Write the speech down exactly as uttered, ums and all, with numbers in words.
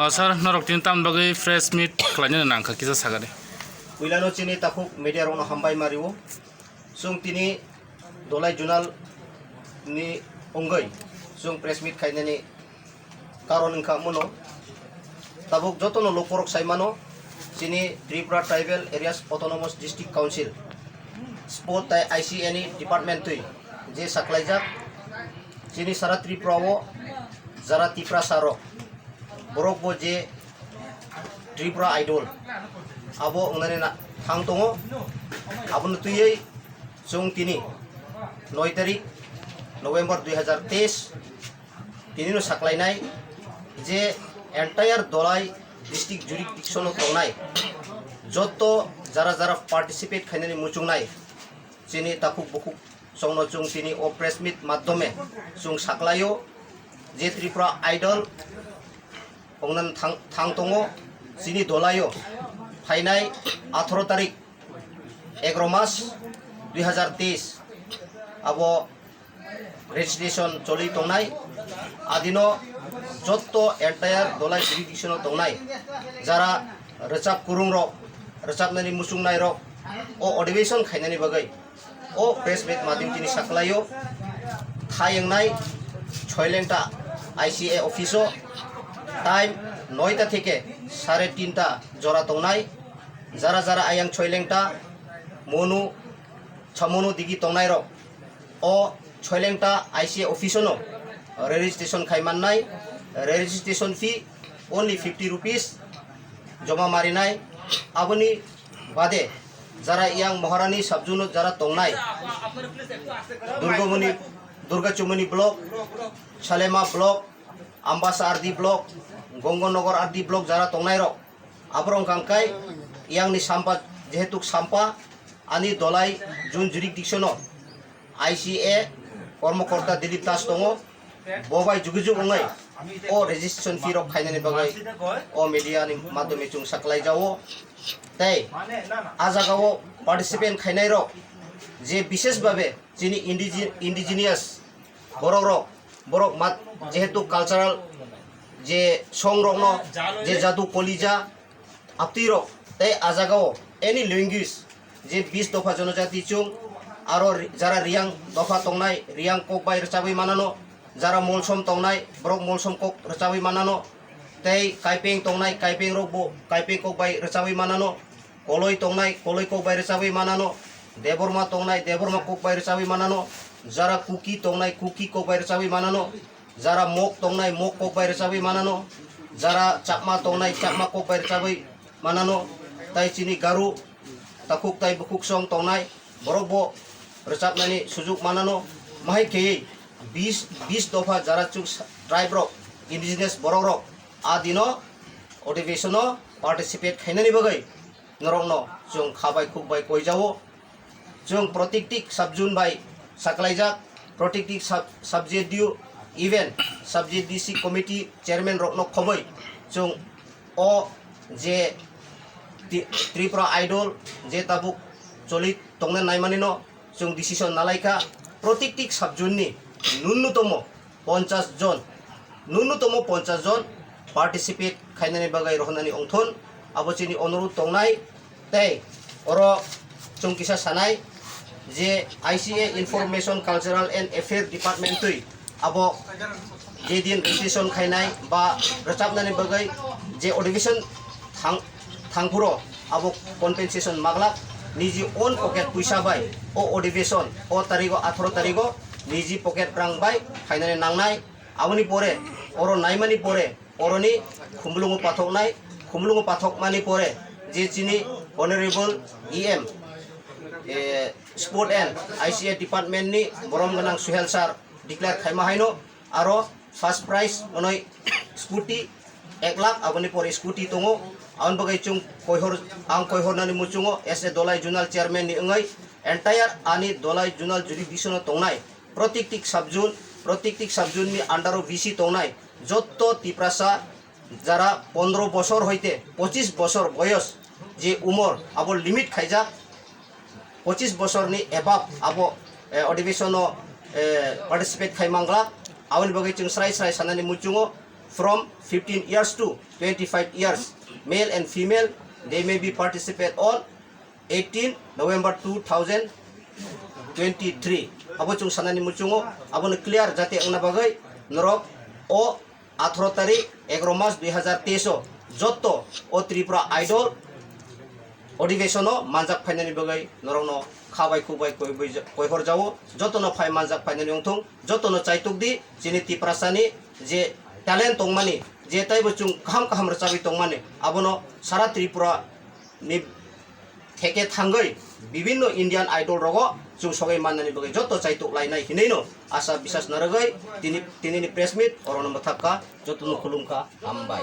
O sir, norok tini tamni bagwi press meet khlainani nangkha, kisa sagadi. Puilano chini takhuk media rokno hambai mario. Chwng tini Dolai Zonal ni wngwi chwng press meet khainani karon wngkha mono. Tabuk jotono lukurok saimano, chini Tripura Tribal Areas Autonomous District Council, Sport tai I C A ni department twi je saklaijak, chini sara Tripura o jara Tiprasa rok, borok bo je Tripura Idol abo wngnani na-, thang tongo. Abono twiwi chwng tini noi tarik November dui hazar teis tinino saklainai je entire Dolai district jurisdiction o tongnai jotto jara jara participate khainani muchungnai chini takhuk bukhuk chwngno chwng tini o press meet maddhome chwng saklaio je Tripura Idol ongnan thang, thang tongo chini Dolaio phainai atharo tarik egaro mas dui hazar teis abo registration choli tongnai. Adino jotto entire Dolai jurisdiction o tongnai jara rwchap kurung rok, rwchapnani muchungnai rok o admission khainani bagwi o press meet madim tini saklaio. Thai wngnai Choilengta I C A office o time noita theke sare tinta jora tongnai. Jara jara ayang Choilengta, Monu, Chamonu digi tongnai rok o Choilengta I C A office no registration khai mannai. Registration fee only fifty rupees joma marinai. Aboni bade jara yang Maharani sabjuno jara tongnai, Durgamuni, Durga Chumuni block, Salema block, Ambasa R D block, Gongonogar R D block jara tongnai rok, aborok hwnkha khe yangni sampa, jehetu sampa ani Dolai zone jurisdiction o I C A kormokorta Dilip Das tongo, bo bai jugujug wngwi o registration fee rok khainani bagwi o media ni madhyome chwng saklai jao. Tei a jagao participant khainai rok je bishesh bhabe chini indige-, indigenous borok rok, borok mat, jehetu cultural je song rokno, je jadu kolija, aptwi rok, tei a jagao any language je bis dopha jonojati chwng aro ri-, jara Riyang dopha tongnai, Riyang kok bai rwchabwi manano, jara Molsom tongnai, borok Molsom kok rwchabwi manano, tei Kaipeng tongnai, Kaipeng rok bo Kaipeng kok bai rwchabwi manano, Koloi tongnai, Koloi kok bai rwchabwi manano, Debbarma tongnai, Debbarma kok bai rwchabwi manano, jara Kuki tongnai, Kuki kok bai rwchabwi manano, jara Mok tongnai, Mok kok bai rwchabwi manano, jara Chakma tongnai, Chakma kok bai rwchabwi manano, tai chini Garu takhuk tai bukhuk song tongnai, borok bo rwchabnani sujuk manano, mahai kheywi bis, bis dopha jara chuk sa-, tribe rok, indigenous borok rok a dino adhibesono participate khainani bagwi norokno chwng kha bai khuk bai koijao. Chwng protikti subzone bai saklaijak, protikti sub-, subzone, even subzone D C committee chairman rokno khoboi chwng o je Ti-, Tripura Idol je tabuk choli tongna naimanino chwng decision nalaikha, protikti subzone ni nunnutomo ponchas jon, nunnutomo ponchas jon participate khainani bagwi rohornani ongthon, abo chini onurudh tongnai. Tei oro chwng kisa sanai je I C A Information Cultural and Affair Department twi abo je din registration khainai ba rwchapnani bagwi je adhibeson thang-, thangphuro abo compensation maglak niji own pocket puisa bai o adhibeson o tarigo atharo tarigo niji pocket rang bai khainani nangnai. Aboni pore oro naimani pore oroni khumulungo pathoknai, khumulungo pathokmani pore je chini Honorable E M, eh, Sport and I C A Department ni borom gwnang Suhel sir declare khaima haino aro first prize onoi scooty ek lakh, aboni pore scooty tongo. Aboni bagwi chwng koihor, ang koihornani muchungo as a Dolai Zonal Chairman ni wngwi entire ani Dolai Zonal jurisdiction o tongnai protikti subzone, protikti subzone ni under o B C tongnai jotto Tiprasa jara pondro bosor hoite pochis bosor boyos je umor abo limit khaijak, pochis bosorni above abo, eh, adhibesono, eh, participate khai manglak. Aboni bagwi chwng srai srai sanani muchungo from fifteen years to twenty-five years, male and female, they may be participate on eighteen November two thousand twenty-three. Abo chwng sanani muchungo, abono clear jate wngna bagwi norok o atharo tarik egaroh mas dui hazar teis o jotto o Tripura Idol odhibesono manjak phainani bagwi norokno kha bai khuk bai koi bai, koihor jao, jotono phai manjak phainani wngthung, jotono chaituk di chini Tiprasani je talent tongmani, je taibo chwng kaham kaham rwchabwi tongmani, abono sara Tripura ni theke thangwi bibinno Indian Idol rogo chwng sogwi mannani bagwi joto chaituk lainai hinwi no asa bisas narwgwi tini, tinini press meet orono mwthakha, jotono khulumkha, hambai.